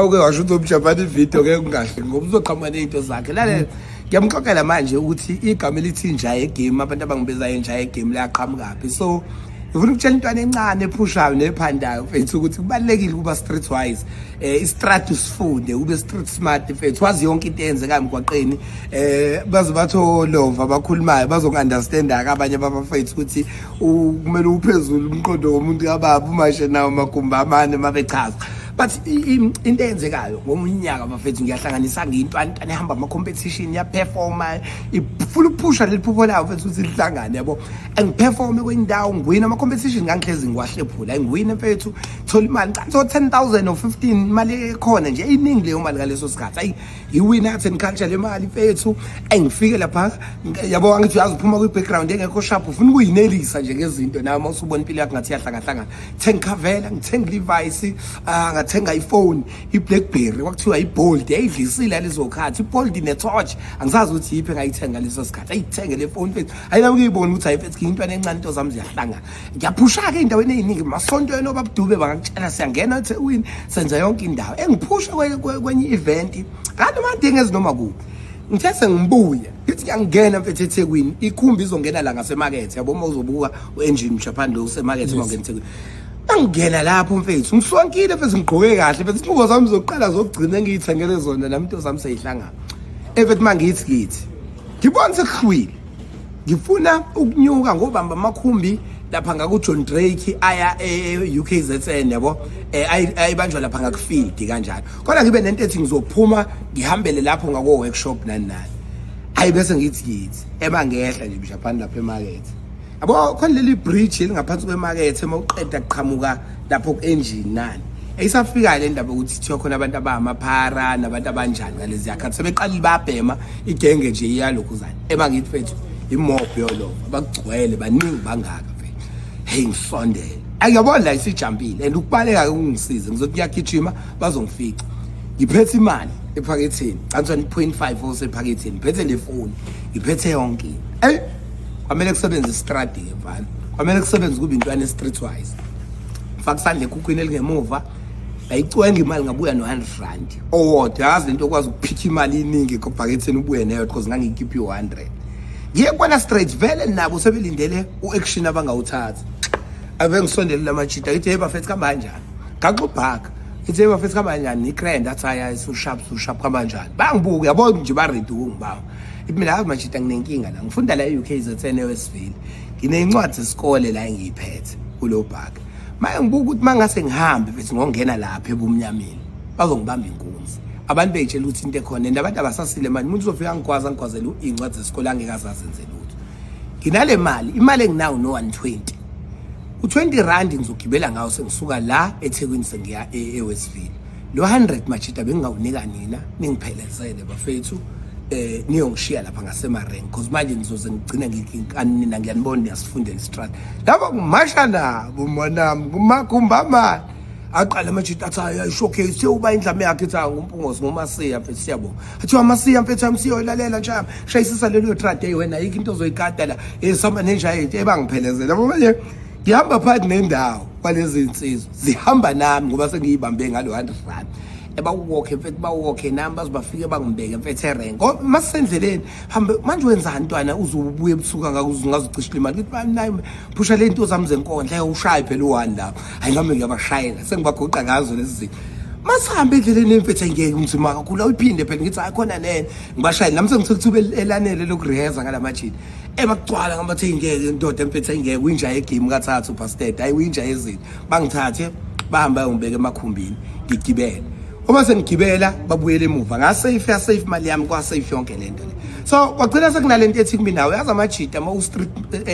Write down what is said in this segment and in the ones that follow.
Uke washo ukuthi umjabhani ividiyo ke kungahle ngoba uzoqhamuka ney'nto zakhe. Lalela, ngiyamxoxela manje ukuthi igama elithi inja yegame, abantu abangibizayo inja yegame liyaqhamukaphi. So ngifuna ukutshela intwana encane ephushayo nephandayo mfethu ukuthi kubalulekile ukuba street wise, istrati usifunde, ube street smart mfethu, wazi yonke into eyenzekayo emgwaqeni. Baze bathi olova abakhulumayo bazoku-understanda-ke abanye babafethu ukuthi kumele uphezulu umqondo womuntu kababa umashe nawo magumbi amane uma bechaza. But into eyenzekayo ngomunyaka bafethu, ngiyahlanganisa ngiyintwana ehamba ama-competition, iyaperforma, ifuna ukuphusha leli phupho layo mfethu ukuthi lihlangane, yabo. Angiperforme kwendawo, ngiwina ama-competition, ngangihlezi ngiwahlephula, ngiwine mfethu, thola imali so 10,000 or 15, imali ekhona nje iningi leyo mali ngaleso sikhathi. Ayi, ngiwina art and culture le mali mfethu. Engifike lapha, yabo, angithi uyazi uphuma kwi-background engekho sharp, ufuna ukuyinelisa nje ngezinto nawe uma usubona impilo yakho ngathi iyahlangahlangana. Thenga Carvela, ngithenga Levi's, ngathenga iphone, iBlackberry, kwakuthiwa iBold, yayidlisile lezo khathi, iBold neTorch, angisazi ukuthi yiphi engayithenga leso sikhathi. Ayithenge le phone mfethu, ayinami kuyibona ukuthi hayi mfethu, ngiyintwana encane, into zami ziyahlangana. Ngiyaphusha-ke ey'ndaweni ey'ningi, masontweni obabudube bangakutshela, siyangena eThekwini, senza yonke indawo. Engiphusha kwenye i-event kanti madinga ezinoma kuphi, ngithe sengibuya ngithi ngiyangena mfethu eThekwini, ikhumbi izongena la ngasemakethe, yabo, uma uzobuka u-engine mshaphandle usemakethe uma ungena eThekwini. Angingena lapho mfethu, ngiswankile mfethu, ngigqoke kahle mfethu, izingubo zami zokuqala zokugcina engiyithengele zona nami, into zami seyihlangana mfethu. Uma ngithi ngithi ngibona sekuhlwile, ngifuna ukunyuka ngobamba amakhumbi lapha ngaku-John Drake aya e-UKZN, yabo, ayibanjwa lapha ngaku-field kanjalo, kodwa ngibe nento ethi ngizophuma ngihambele lapho ngako-workshop nani nani. Hayi, bese ngithi ema ngehla nje mshaphani lapha emakethe, yabo, khona leli bridge elingaphansi kwemakethe, uma uqeda kuqhamuka lapho ku-engine nani, ayisafika le ndaba ukuthi kuthiwa khona abantu abangamaphara nabantu abanjani ngalezi yakhathi sebeqalile bayabhema igenge nje iyalokhuzana. Ema ngithi mfethu, imob yolova, bakugcwele, baningi bangaka mfethu. Hey, ngisondele, angiyabona la isijampile and ukubaleka kungisize, ngizothi ngiyagijima bazongifica. Ngiphethe imali ephaketheni, cantswana i-0.5 osephaketheni, ngiphethe le foni, ngiphethe yonke into. Ey, kwamele kusebenze istradi-ke mfana, kwamele kusebenze kube intwana street wise. Faka isandla ekhukhwini elingemuva, ngayicwenga imali, ngabuya no-R100 owodwa. Yazi lento okwazi ukuphikha imali iningi ebhaketheni ubuye neyo, because ngangiyikhiphe i-100. Ngiye kubona straight vele nabo sebelindele u-action abangawuthatha. Ave ngisondele lamajita, ngithi, "Hey bafethu, kuhamba kanjani?" Ngaxubhaka, ngithi, "Hey bafethu, kuhamba kanjani?" Ni-grand, athi, "Hayi hayi, su-sharp, su-sharp, kuhamba kanjani?" Bangibuka, yabo nje, ba-ready ukungibamba. Ithi mina, "Yazi majita, nginenkinga la, ngifunda la e-UKZN eWestville, nginencwadi zesikole la engiyiphethe kulo bhaka. Maye ngibuka ukuthi mangase ngihambe mfethu ngongena lapha ebumnyameni, bazongibamba inkunzi." Abantu beyitshela ukuthi into ekhona and abantu abasasile manje, umuntu uzofika angigwaza, angigwazele iy'ncwadi zesikole angeke azazenze lutho. Nginale mali, imali enginawo no-120, u-R20 ngizogibela ngawo sengisuka la eThekwini sengiya eWestville. Lo 100 majita bengingawunika nina, ningiphelezele bafethu, niyongishiya lapha ngaseMarengo, because manje nizoze ngigcine ngikanina, ngiyanibona niyasifundela istrad lapha, kumasha nabo mwanami kumagumbamane. Aqala amajita athi, "Hayi, showcase siyowuba indlame yakhe." Ithi, "Ngumpungosi ngomasiya mfethu, siyabonga." Athi, "Amasiya mfethu, amsiyolalela nje, shayisisa lelo trade. Hey wena, ayikho into ozoyigada la, sihamba nenja yethu." Ebangiphelezela, yabo, manje ngihamba phakathi nendawo kwalezi insizwa zihamba nami ngoba sengiyibambe ngalo R100. Ebawokhe mfethu, bawokhe nami baze bafike bangibeke mfethu erenko. Masisendleleni hambe manje, "Wenzani ntwana, uzobuya ebusuku kangaka, ungazucisha imali?" Ngithi, "Nayi, phusha le nto zami zenkondla." Ushaye phela u-one lapho. Hayi, nami ngiyabashayela, sengibagoqa ngazo lezi zinto. Masihambe endleleni mfethu, angeke kunzima kakhulu, awuyiphinde phela. Ngithi, "Hayi khona nene." Ngibashayele nami, sengithola ithuba elanele lokureheza ngalamajini ebakugcwala ngabathe, "Ingeke indoda mfethu, ayingeke winja yegame kathathu bastard, hayi winja yezinto." Bangithathe bahamba bayongibeka emakhumbini, ngigibele. Uma sengigibela babuyele emuva, ngasafe, ya safe imali yami, kwa safe yonke lento le. So kwagcina sekunalento ethi kumina, nawe yazi amajita, ama street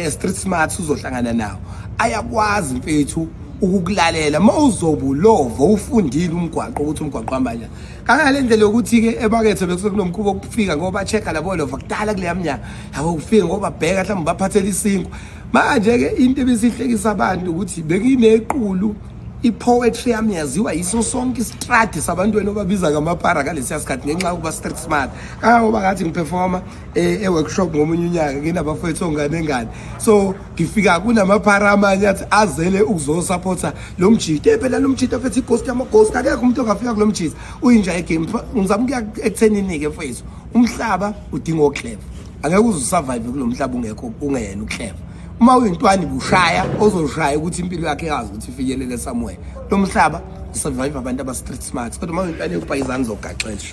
street smart uzohlangana nawo, ayakwazi mfethu ukukulalela uma uzobe ulovo ufundile umgwaqo ukuthi umgwaqo uhamba kanjani. Kangale ndlela yokuthi-ke emakethe bekusekunomkhuba wokufika ngoba ba-check-a labo lova kudala kuleya mnyaka, yabo, kufika ngoba bheka mhlawumbe baphathela isinkwa. Manje-ke into ebisihlekisa abantu ukuthi benginequlu I-poetry yami yaziwa yiso sonke isitradi sabantwana obabiza ngamaphara ngalesiya sikhathi ngenxa yokuba street smart. Kangangoba ngathi ngiperforma e-workshop ngomunye unyaka nginabafowethu ongane ngane, so ngifika kunamaphara amanye athi azele ukuzosupport-a lo mjito. Phela lo mjito fethi i-ghost yama-ghost, akekho umuntu ongafika kulo mjito uyinja ye-game. Ngizama ukuya ekuthenini-ke mfowethu, umhlaba udinga o-clever. Angeke uze usurvive kulo mhlaba ungekho, ungeyena u-clever. Uma uyintwani bushaya ozoshaya ukuthi impilo yakhe yazi ukuthi ifinyelele somewhere. Lo mhlaba usurvive abantu aba-street smart, kodwa uma uyintwani yokubhayizana uzogaxela.